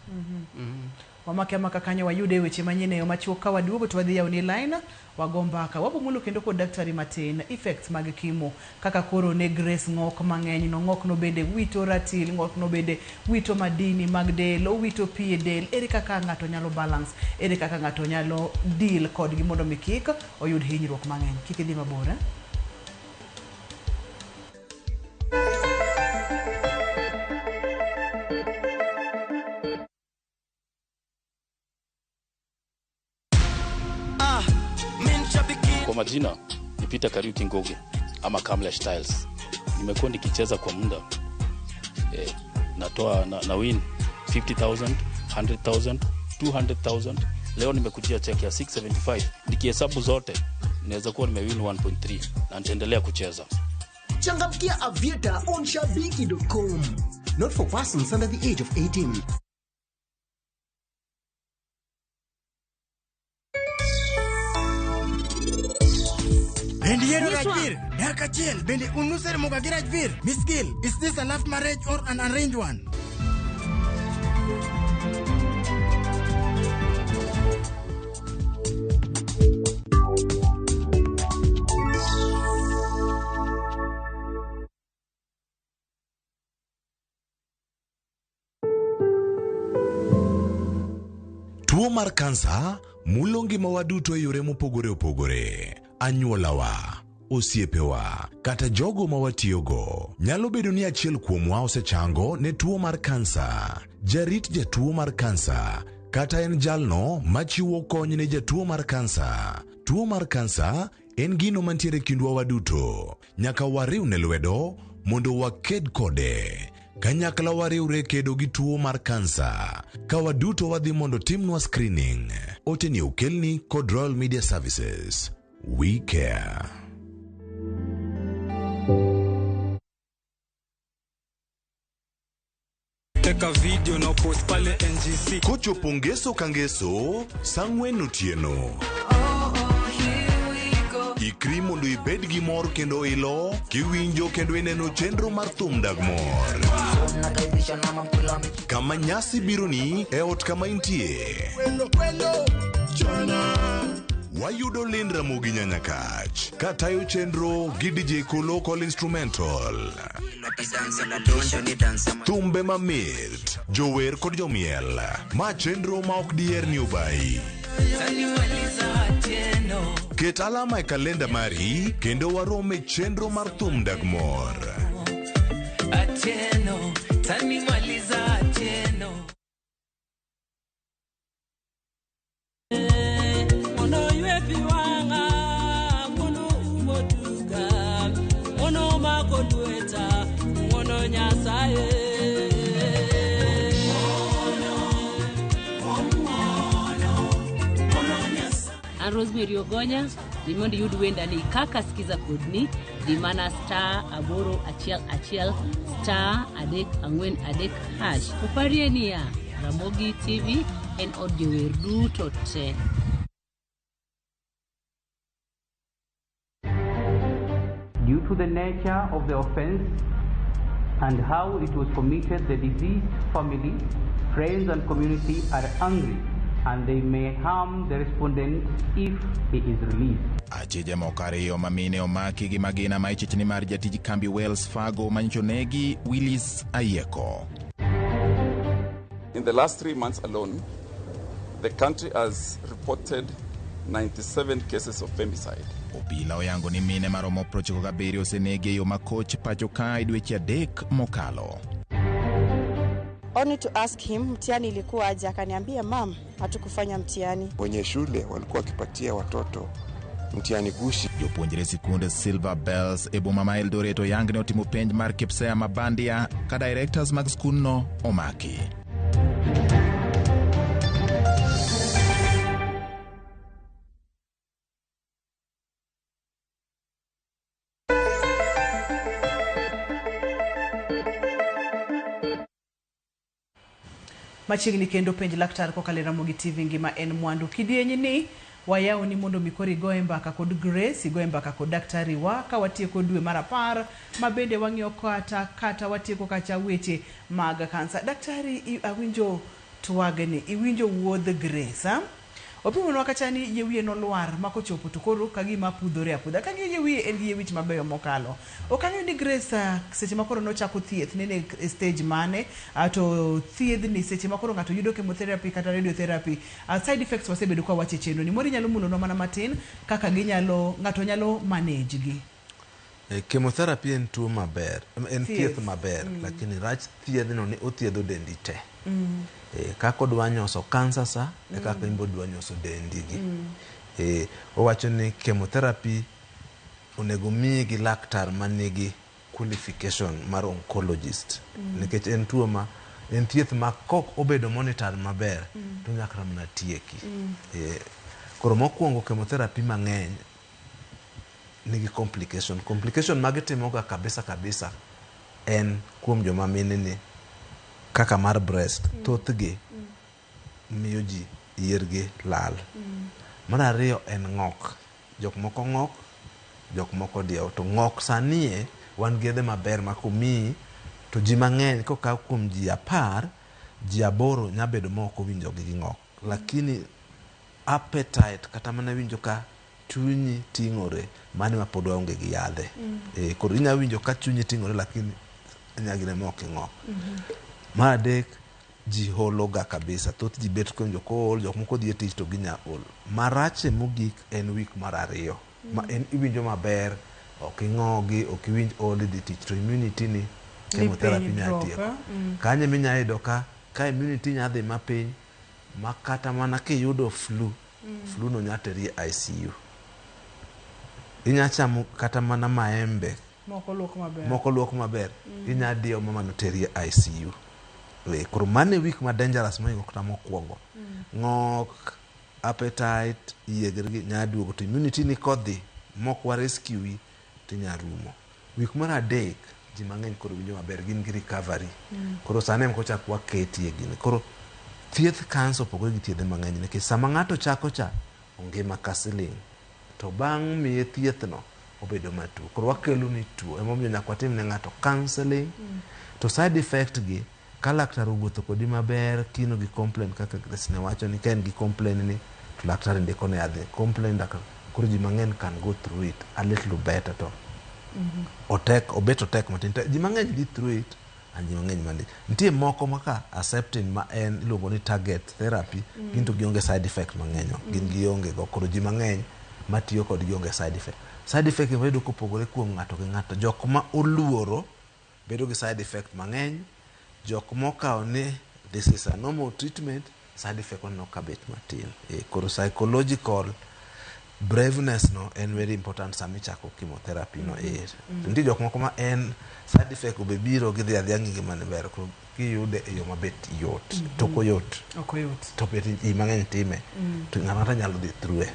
Wamake amaka kanyo wayude weche manyien e yo machuok ka waduogo to wadhi yawoni line wago mbaka. Wabomulo kendo kod daktari matin effects mag chemo kaka koro ne Grace ng'ok mang'eny no, ng'ok no bende wito ratil, ng'ok no bende wito madini mag del, owito pi e del. Ere kaka ng'ato nyalo balance, ere kaka ng'ato nyalo deal kodgi mondo mi kik oyud hinyruok mang'eny. Kik idhi mabor, eh? Kwa majina ni Peter Kariuki Ngugi ama Kamlesh Tiles. Nimekuwa nikicheza kwa muda. Natoa na win 50,000, 100,000, 200,000. Leo nimekujia check ya 675. Nikihesabu zote Naweza kuwa nimewin 1.3 na nitaendelea kucheza. Changamkia Aviator on shabiki.com. Not for persons under the age of 18. Bende yiero Rajvir, dak achiel, bende un useromoga gi Rajvir? Miss Gill, is this a love marriage or an arranged one? Tuo mar kansa mulo ngimawa duto e yore mopogore opogore. Anyuolawa, osiepewa, kata jogo ma watiyogo. Nyalo bedo ni achiel kuomwa osechango ne tuo mar kansa. Jarit jatuo mar kansa kata en jalno machiwo kony ne jatuo mar kansa. Tuo mar kansa en gino mantiere kindwa waduto. Nyaka wariwne lwedo mondo waked kode. Kanyakla wariwre kedo gi tuo mar kansa. Ka waduto wadhi mondo timnwa screening. Ote ni okelni kod Royal Media Services. We care. Teka video na post pale NGC. Kochopo ngeso ka ngeso, sa ang'wen otieno. Ikri mondo ibed gi mor kendo ilo, kiwinjo kendo ineno chenro mar thum dag mor. Kama nyasi bironi e ot kama intie. Wayudo Lynn Ramogi Nyanyakach katayo chenro gi DJ Kolo Call Instrumental. Thumbe mamit, jower kod jomiel. Ma chenro ma ok diher ni obayi. Ket alama e kalenda mari kendo warom e chenro mar thum dag mor. Atieno, tanimaliza Atieno. Mono ywe pi wang'a, mono umo duka, mono mako lweta, mono Nyasaye. An Rosemary Ogonya, dhi mondo iyud wendani kaka sikiza kodni, dhi mana *811 *343#. To parie niya, Ramogi TV en od jower duto te. Due to the nature of the offense and how it was committed, the deceased family, friends and community are angry and they may harm the respondent if he is released. Achije moko ariyo ma mine omaki gi magina ma ichich ni mar jatij kambi Wells Fargo manyocha onegi Willis Ayieko. In the last 3 months alone, the country has reported 97 cases of femicide. Obila oyango ni mine maromo 97 osenegi e yo makoch pacho ka e dweche adek mokalo. Only to ask him mtihani ilikuwa aje, akaniambia mam, hatukufanya mtihani. Wenye shule walikuwa wakipatia watoto mtihani gushi. Jopuonjre sikunde Silver Bells e boma ma Eldoret oyang ne otimo penj mar KPSEA ma bandia ka directors mag skundno omaki. Machiegni kendo penj laktar kokalo e Ramogi TV ngima en mwandu. Kidieny ni wayawni mondo mi koro igoye mbaka kod Grace, igoye mbaka kod daktari wa ka watieko dwe mar 10 ma bende wang'iyo kata watieko kacha weche mag kansa. Daktari, awinjo twagni, iwinjo wuodh Grace, ha? Opimonwa kacha ni yie wiye nolwar ma kochopo to koro ka gima pudhore apudha. Ka ng'iyo yie wiye en gi yie wich mabeyo mokalo. Ok ang'eyo ni Grace seche ma koro nochako thieth nene e stage mane, to thiedhni seche ma koro ng'ato yudo chemotherapy kata radiotherapy, side effects wasebedo ka wacho e chenro ni. Moro inyalo mulonwa mana matin kaka ginyalo, ng'ato nyalo manage gi. Chemotherapy en tuo maber, en thieth maber, lakini rach thiedhno ni othiedho dendi te. Kaka odwa nyoso kansa sa, e kaka in be odwa nyoso dendi gi. Owacho ni chemotherapy onego miyi gi laktar manigi qualification mar oncologist. Nikech en tuo ma, en thieth ma kok obedo monitored maber, to nyaka mana tieki. Koro mokwongo chemotherapy mang'eny nigi complication. Complication ma gitimoga kabisa kabisa en kuom joma mine ni kaka mar breast, thothgi miyo ji yiergi lal. Mar ariyo en ng'ok. Jok moko ng'ok, jok moko diewo. To ng'ok sani e wan gi yedhe maber ma komiyi to ji mang'eny kokaw kuom ji 10, ji 8 nya bedo ma ok owinjo gi ng'ok. Lakini appetite kata mana winjo ka chunyi ting'ore, mano ema pod waonge gi yadhe. Koro inya winjo ka chunyi ting'ore lakini inya gine ma ok ing'ok. Mar adek, ji hologa kabisa. Thoth ji bet kowinjo kool, jok moko dhi e tich to ginya ol. Marache mogik en week mar 2. Ma en iwinjo maber, ok ing'ogi, ok iwinj ol idhi tich to immunity ni chemotherapy nya tieko. Kanyo ema inya yudo ka immunity nya dhi mapiny ma kata mana kiyudo flu, flu no nya teri e ICU. Inya chamo kata mana maembe moko luok maber. Moko luok maber. Inya diyo ma mano teri e ICU. Koro mano e week ma dangerous mohingo kata mokwongo. Ng'ok, appetite, yiegri nya duogo to immunity ni kodhi mok wa rescue tinya rumo. Week mar 3 ji mang'eny koro winjo maber, gin gi recovery. Koro sani ema kochak waketie gini. Koro thieth kansa opogore gi thiedhe mang'eny nikech sama ng'ato chako cha ongima ka siling'. To bang' miye thieth no obedo matuo. Koro wakelo ni tuo. Emomiyo nyaka watim ne ng'ato counseling. To side effect gi ka laktar owuotho kodi maber kino gi complain kaka Grace ne wacho ni ka en gi complain ni to laktar ndiko ne yadhe. Complain daktar koro ji mang'eny can go through it a little better to otek obet otek matin. To ji mang'eny dhi through it and ji mang'eny mandi. Nitie moko maka accepting ma en iluongo ni target therapy, gin to gionge side effect mang'eny. Gin gionge go. Koro ji mang'eny matiyo kod gionge side effect. Side effect wayudo kopogore kuom ng'ato gi ng'ato. Jok ma oluoro bedo gi side effect mang'eny, jok mokawo ni this is a normal treatment, side effect waneno ka bet matin. Koro psychological braveness no en very important sama ichako chemotherapy no. To nitie jok moko ma en side effect be biro gidhi adhiya gi ngimane ber. Koro kiyude e yo mabet yot. To ok oyot. Ok oyot. To bet ji mang'eny time. To ng'ato ang'ata nyalo dhi through e.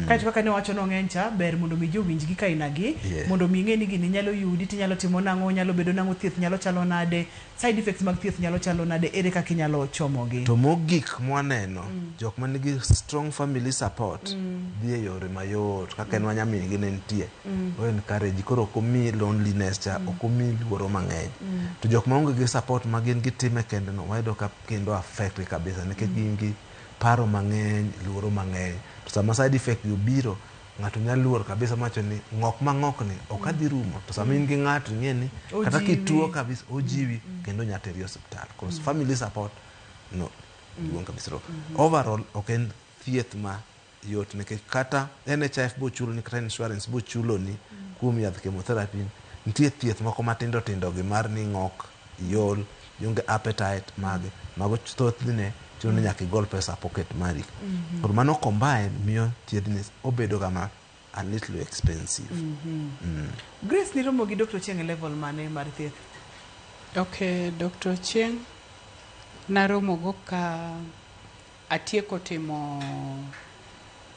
Kaeto kaka ne wacho nong'eny cha, ber mondo mi ji owinj gik aina gi, mondo mi ing'e ni gini nyalo yudi, tinyalo timo nang'o, nyalo bedo nang'o, thieth nyalo chalo nade, side effects mag thieth nyalo chalo nade, ere kaka inyalo chomogi. To mogik mwaneno, jok manigi strong family support dhi e yore mayot kaka en wanyamin gi ne nitie. O encourage koro ok omiyi loneliness cha, ok omiyi luoro mang'eny. To jok maonge gi support ma gin gitime kende no, wayudo ka kendo affect gi kabisa nikech gin gi paro mang'eny, luoro mang'eny. To sama side effect gi obiro, ng'ato nyalo luor kabisa mawacho ni ng'ok ma ng'ok ni ok adhi rumo. To sama in gi ng'ato ing'e ni kata kituo kabisa ojiwi kendo nya teri osiptal. Koro family support no duong' kabisa. Overall ok en thieth ma yot nikech kata NHIF bochuloni kata insurance bochuloni kuom yath chemotherapy, nitie thieth moko matindo tindo gi mar ni ng'ok, iol, ionge appetite mage. Mago thothne chuno ni nyaka igol pesa pocket mari. Koro mano combine miyo thiedhni obedo ga ma a little expensive. Grace niromo gi Dr. Ochieng' e level mane mar thieth? Okay, Dr. Ochieng' naromo go ka atieko timo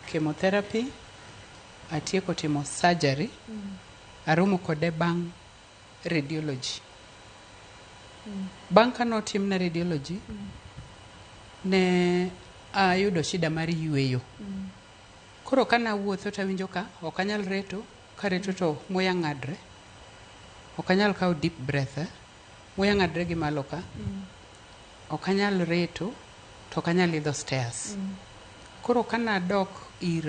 chemotherapy, atieko timo surgery, aromo kode bang' radiology. Bang' ka notimna radiology, ne ayudo shida mar yweyo. Koro kana wuotho tawinjo ka ok anyal reto, kareto to muya ng'adre. Ok anyal kawo deep breath, Muya ng'adre gi malo ka. Ok anyal reto, to ok anyal idho stairs. Koro kana dok ir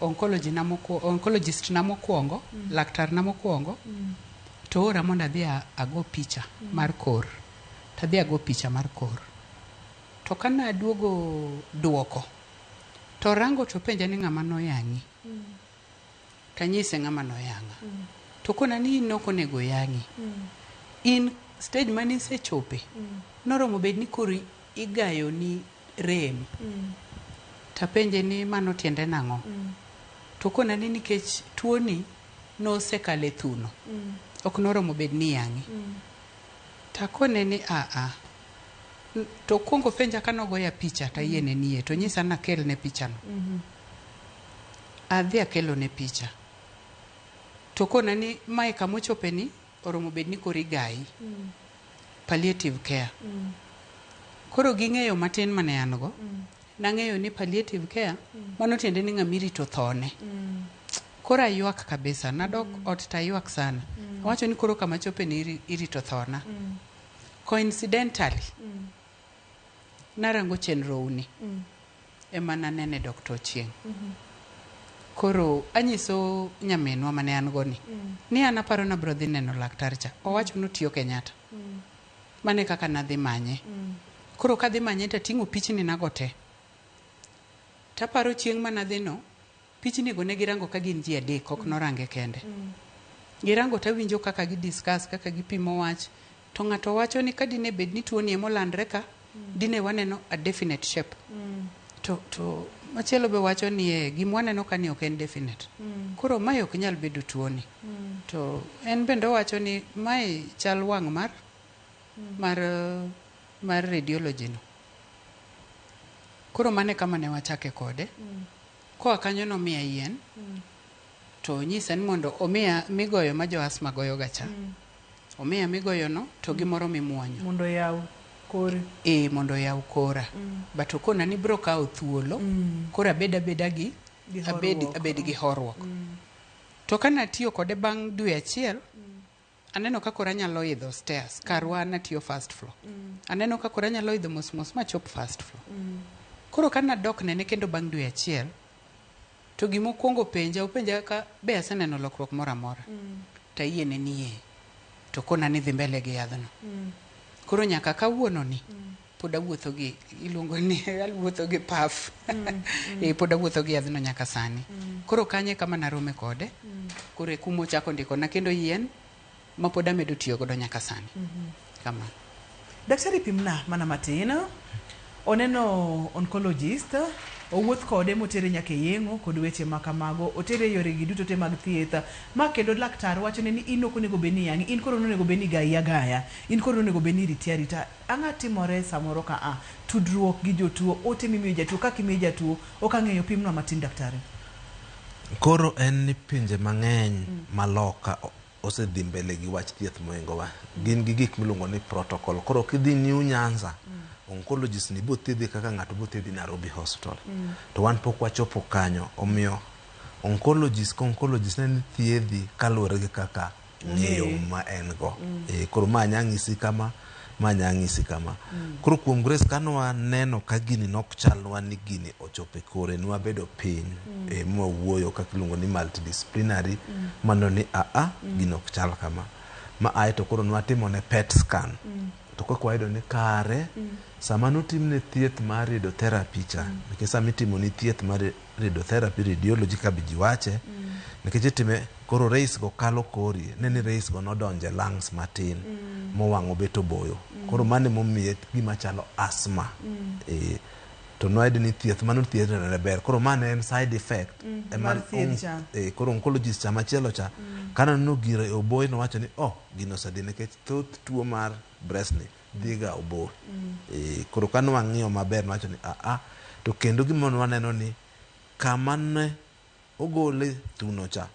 oncology na oncologist na mokwongo, laktar na mokwongo, to ora mondo adhi ago picha mar kor. Tadhi ago picha mar kor. To kana aduogo duoko, to rango to penja ni ng'ama noyang'i. Tanyise ng'ama noyang'a. To kona ni in ok onego yang'i. In stage mane isechope, noromo bed ni koro igayo ni rem. Tapenje ni mano tiende nang'o? To kona ni nikech tuoni nosekalo e thuno. Ok noromo bed ni yang'i. Takone ni aa. To kuongo penja kanogoya picha tayiene nie to nyisa nakelne pichano. Adhi akelone picha. To kona ni mae kamochope ni oromo bed ni koro igayi. Palliative care. Koro ging'eyo matin mane an go. Nang'eyo ni palliative care mano tiende ni ng'ama irito thone. Koro aywak kabisa. Nadok ot taywak sana. Awacho ni koro kama chope ni irito thona. Coincidentally, narango chenro ni. Ema nanene Dr. Ochieng. Koro anyiso nyaminwa mane an go ni. Ni an aparo nabro dhi neno laktar cha. Owacho notiyo Kenyatta. Mane kaka nadhi manye. Koro kadhi manye tating'o pichni nago te. Taparo chieng' manadhi no, pichni go ne girango ka gin ji adek, ok norange kende. Girango tawinjo kaka gi discuss, kaka gipimo wach. To ng'ato wacho ni ka dine bed ni tuo ni emolandre ka, dine waneno a definite shape. To machielo be wacho ni gima waneno ka ni ok en definite. Koro mae ok nyal bedo tuo ni. To en bende owacho ni mae chal wang' mar radiology no. Koro mane kama ne wachake kode. Koa kanyo nomiya yien. To nyisa ni mondo omiya migoyo ma jo asthma goyo ga cha. Omiya migoyo no to gimoro mimuonyo. Mondo yaw kori. Mondo yaw kora. But okona ni bro kawo thuolo. Koro abed abeda gi abed gi horuok. To kana tiyo kode bang' dwe achiel, aneno ka koro anyalo idho stairs. Karwa natiyo first floor. Aneno ka koro anyalo idho mos mos machop first floor. Koro kana dok nene kendo bang' dwe achiel, to gimokwongo penja, openja ka be aseneno lokruok moro amora. To ayiene ni ee. To kona ni dhi mbele gi yadhno. Koro nyaka kawuono ni, pod awuotho gi, iluongo ni awuotho gi puff. Pod awuotho gi yadhno nyaka sani. Koro kanye kama narome kode. Koro e kuma ochako ndikona kendo yien ma pod amedo tiyo godo nyaka sani. Kamano. Daktari pimna mana matin. Oneno oncologist, owuoth kode motere nyaka e yeng'o kod weche ma kamago, otere yore gi duto te mag thieth. Ma kendo laktar wachone ni in ok onego bed ni yang'i, in koro onego bed ni gayi agaya, in koro onego bed ni iriti arita. Ang'o timore samoro ka a tudruok gi jotuo, ote mimiyo jatuo, kaka imiyo jatuo, ok ang'eyo, pimnwa matin daktari. Koro en ni pinje mang'eny maloka osedhi mbele gi wach thieth mohingowa. Gin gi gik miluongo ni protocol. Koro kidhi New Nyanza, oncologist ni bothiedhi kaka ng'ato bothiedhi Nairobi Hospital. To wan pok wachopo kanyo. Omiyo oncologist ka oncologist ne ni thiedhi kaluwore gi kaka ng'eyo ma en go. Koro ma anya ng'isi kama, ma anya ng'isi kama. Koro kuom Grace kanwa neno ka gini nok chalnwa ni gini ochopo e kore, nwabedo piny mwawuoyo kaka iluongo ni multidisciplinary, mano ni aa gini ok chal kama. Ma ae to koro nwatimo ne PET scan. To kaka wayudo ni kare sama notimne thieth mar radiotherapy cha, nikech sama itimo ni thieth mar radiotherapy, radiology ka be ji wache, nikech itime koro rays go kalo kori, ne ni rays go nodonje lungs matin, mowang'o bet oboyo. Koro mano emomiye gima chalo asthma. To nwayudo ni thieth mano thieth ne ber. Koro mano en side effect. Mar thieth cha. Koro oncologist cha machielo cha, kaneno gire oboyo nowacho ni oh, gino osedhi nikech thoth tuo mar breast ni dhiga oboyo. Koro ka wang'iyo maber nowacho ni aa, to kendo gima waneno ni kama ne ogole thuno cha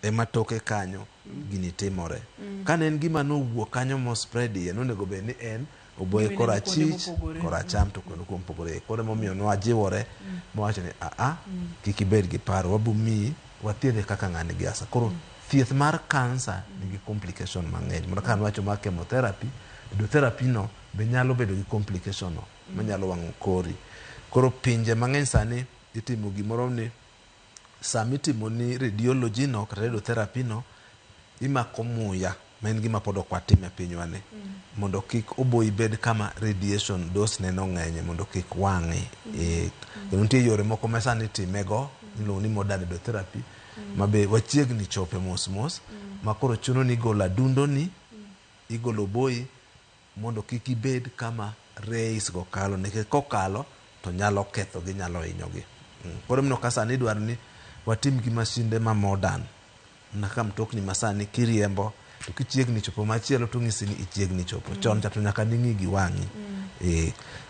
ema toke kanyo gini timore. Kane en gima nowuok kanyo mo spread iye, nonego bed ni en oboye kor achich, kor acham to kendo kuom pogore. Koro emomiyo nwajiwore mowacho ni aa, kik ibed gi paro, wabo miyi wathiedhe kaka ng'ani gi asa. Koro thieth mar kansa nigi complication mang'eny. Mana kaka nwacho mar chemotherapy, radiotherapy no be nyalo bedo gi complication no manyalo wang'o kori. Koro pinje mang'eny sani itimo gimoro ni sama itimo ni radiology no kata radiotherapy no, imako muya, ma en gima pod ok watim e pinywa ni, mondo kik oboyi bed kama radiation dose ne no ng'enye, mondo kik wang'e. Kendo nitie yore moko ma sani itimego, iluongo ni modern radiotherapy, ma be wachiegni chope mos mos, ma koro chuno ni igolo adundo ni, igolo oboyi, mondo kik ibed kama rays go kalo, nikech kokalo to nyalo ketho gi, nyalo hinyogi. Koro mineno ka sani idwaro ni watim gi masinde ma modern, kaka mtokni ma sani kiriembo to kichiegni chopo machielo to ng'isi ni ichiegni chopo. Chon cha to nyaka ning'i gi wang'i.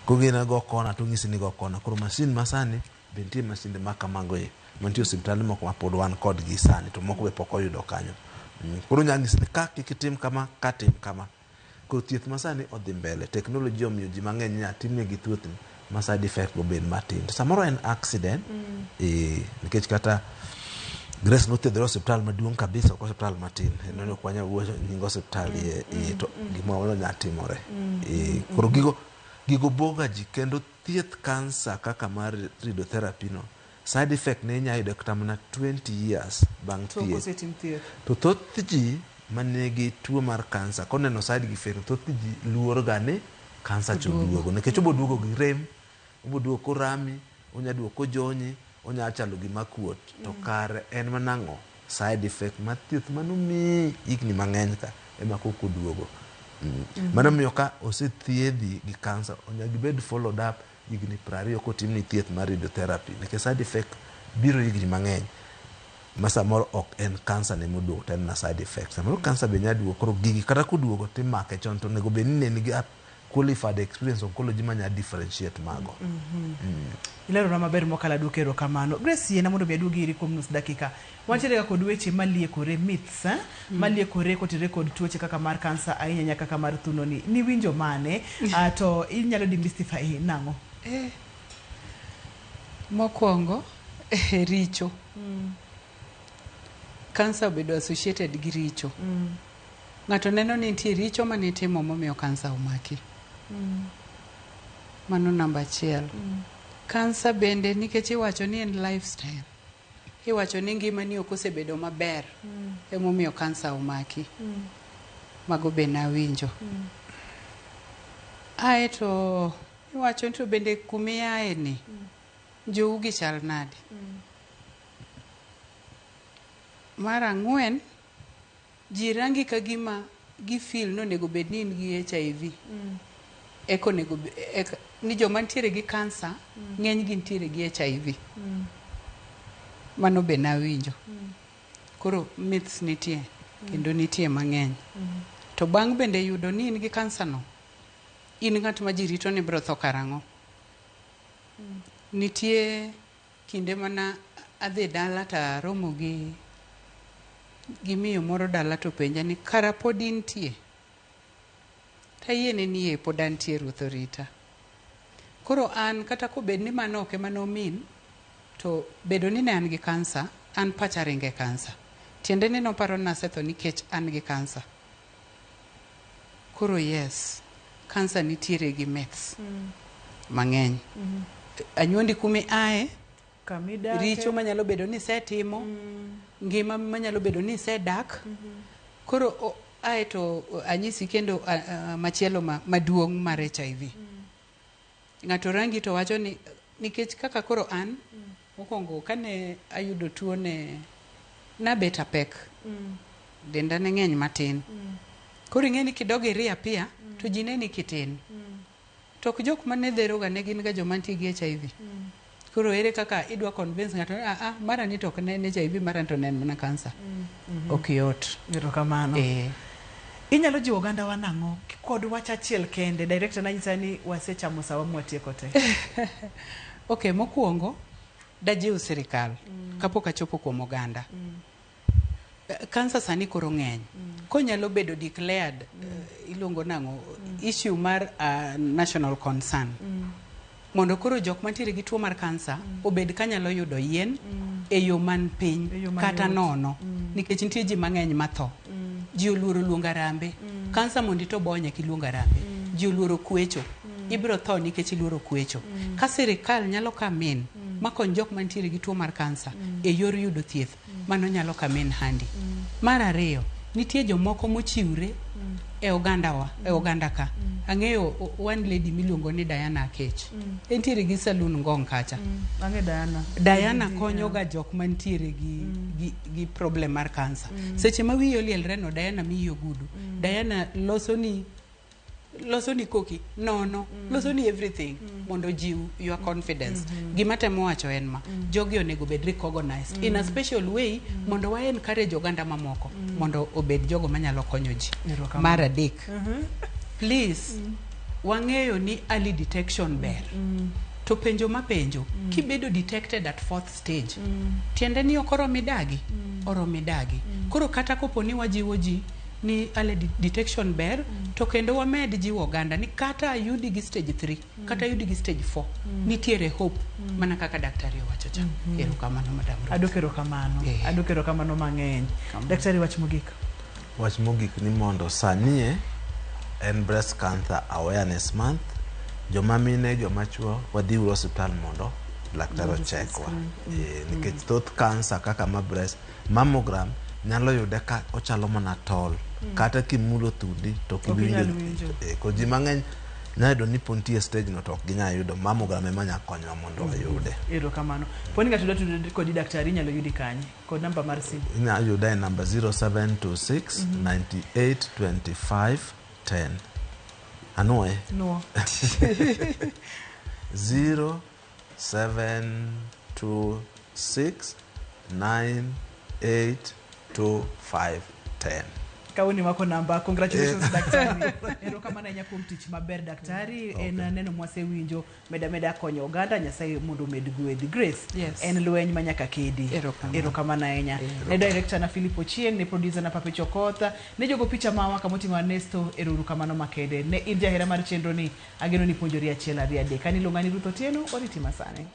Kogine go kona to ng'isi ni go kona. Koro masin ma sani be nitie masinde ma kamago e mantie osiptande moko ma pod wan kodgi sani to moko be pok oyudo kanyo. Koro onyalo nyisi ni ka kik itim kama, ka tim kama. Koro thieth masani odhi mbele, technology omiyo ji mang'eny inyalo timnegi thieth ma side effect go bed matin. To samoro en accident, nikech kata Grace nothiedhore e osiptal maduong' kabisa, ok osiptal matin. En ok wanyal wuoyo nying osiptal iye to gimoro nyalo timore. Koro gigo buoga ji kendo thieth kansa kaka mar radiotherapy no, side effect ne inyalo yudo kata mana 20 years bang' Tok thieth. osetim thieth. To thoth ji manigi tuo mar kansa koneno side effect, thoth ji luoro ga ni kansa cha oduogo. Nikech obo duogo gi rem, obo duogo korami, onya duogo kojonyi, onya chalo gima kuot. To kare en mana ang'o? Side effect mar thieth manomiyi higni mang'eny ka ema kok oduogo. Mano miyo ka osethiedhi gi kansa, onego ibed followed up higni 20 kotimni thieth mar radiotherapy. Nikech side effect biro higni mang'eny ma samoro ok en kansa ne moduogo to en na side effect. Samoro kansa be nya duogo, koro gigi kata koduogo timake chon to onego bed ni ne nigi a qualified experience oncology manya differentiate mago. Ilerona maber mokalo, aduoko erokamano. Grace, yiena mondo mi aduogi iri kuom nus dakika. Wantiere ga kod weche maliekore, myths, maliekore kotenore kod tuoche kaka mar kansa, ahinya ahinya kaka mar thuno ni. Niwinjo mane? To inyalo demystify nang'o? Mokwongo, richo. Kansa obedo associated gi richo. Ng'ato neno ni nitie richo manitimo momiyo kansa omaki. Mano namba achiel. Kansa bende nikech iwacho ni en lifestyle. Iwacho ni ngimani ok osebedo maber emomiyo kansa omaki. Mago be nawinjo. Aeto iwacho ni to bende kumiaye ni jou gi chal nade. Mar ang'wen, ji rangi ka gima gi feel ni onego bed ni in gi HIV. Eka onego ni joma nitiere gi kansa ng'eny gi nitiere gi HIV. Mano be nawinjo. Koro myths nitie kendo nitie mang'eny. To bang' bende yudo ni in gi kansa no, in ng'at ma ji rito ni biro tho karang'o. Nitie kinde mana adhi dala to aromo gi miyo moro dala to penja ni kara pod intie. Tayiene ni ee pod antie ruoth orita. Koro an kata kobed ni mano ok ema nomin, to bedo ni ne an gi kansa, an pacha ringo e kansa. Tiende ni noparo ni nasetho nikech an gi kansa. Koro yes, kansa nitiere gi myths mang'eny. Anyuondi kumi ae, Kamidake. richo manyalo bedo ni isetimo, ngima manyalo bedo ni isedak. Koro aeto anyisi kendo machielo maduong' mar HIV. Ng'ato rangi to wacho ni nikech kaka koro an mokwongo kane ayudo tuo ne nabet apek. Denda ne ng'eny matin. Koro ing'e ni kidog iri apia to ji neni kitin. To ok jok mane dhero ga ne gin ga joma nitie gi HIV. Koro ere kaka idwa convince ng'ato ni mara ni to ok ne en HIV, mara ni to ne en mana kansa. Ok yot. Erokamano. Inyalo jiwo oganda wa nang'o kod wach achiel kende? Director nanyisa ni wasechamo sawa mwatieko te. Okay, mokwongo dajiw sirikal kapok achopo kuom oganda. Kansa sani koro ng'eny. Konyalo bedo declared, iluongo nang'o, issue mar national concern. Mondo koro jok mantiere gi tuo mar kansa obed kanyalo yudo yien e yo man piny kata nono. Nikech nitie ji mang'eny matho. Ji oluoro luongo arambe. Kansa mondo ito bonye kiluongo arambe. Ji oluoro kwecho. Ibiro tho nikech iluoro kwecho. Ka sirikal nyalo come in makony jok mantiere gi tuo mar kansa e yor yudo thieth, mano nyalo come in handy. Mar ariyo, nitie jomoko mochiwre e ogandawa, e oganda ka. Ang'eyo one lady miluongo ni Diana Akech. Entiere gi saloon Ngong kacha. Ang'e Diana. Diana konyo ga jok mantiere gi problem mar kansa. Seche ma wiyi olielre no, Diana miyi ogudu. Diana loso ni koki nono, loso ni everything mondo jiw your confidence. Gima temo wacho en ma, jogi onego bed recognized in a special way mondo wa encourage oganda mamoko mondo obed jogo manyalo konyo ji. Erokamano. Mar adek, please, wang'eyo ni early detection ber. To penjo mapenjo, kibedo detected at fourth stage, tiende ni ok oromi dagi, oromi dagi. Koro kata kopo ni wajiwo ji ni early detection ber, to kendo wamed jiwo oganda ni kata ayudi gi stage 3, kata ayudi gi stage 4, nitiere hope, mana kaka daktari owacho cha. Erokamano, Madam Ruth. Adwoko erokamano. Adwoko erokamano mang'eny. Daktari, wach mogik. Wach mogik ni mondo sanie en Breast Cancer Awareness Month. Joma mine, joma chuo, wadhiuru osiptal mondo laktar Mondo ochekwa. screen. Nikech thoth kansa kaka ma breast, mammogram nyalo yude ka ochalo mana tol. Kata kimulo thundi to ok Ok ibi inyal winjo. winjo. Koro ji mang'eny nyalo yudo ni pod nitie stage no to ok ginyal yudo. Mammogram ema nyalo konyowa mondo wayude. Erokamano. Poni ng'ato dwa tudore kodi, daktari, inyalo yudi kanye? Kod namba mar simu. Inyalo yuda e namba 0726 98 25 10. Anuoye? Nuo. 0726 98 25 10. Kawuono imako namba. Congratulations, daktari. Erokamano ahinya kuom tich maber, daktari. En neno mwasewinjo meda meda konyo oganda. Nyasaye mondo omed gwedhi. Grace. Yes. En lweny ma nyaka kedi. Erokamano. Erokamano ahinya. Ne director na Philip Ochieng, ne producer na Pape Chokotha, ne jogo picha mawa kamoting'o Ernesto, ero kamano makende. Ne in jahera mar chenro ni, ageno ni puonjori achiel ariyo adek. An iluonga ni Ruth Otieno, oriti masani.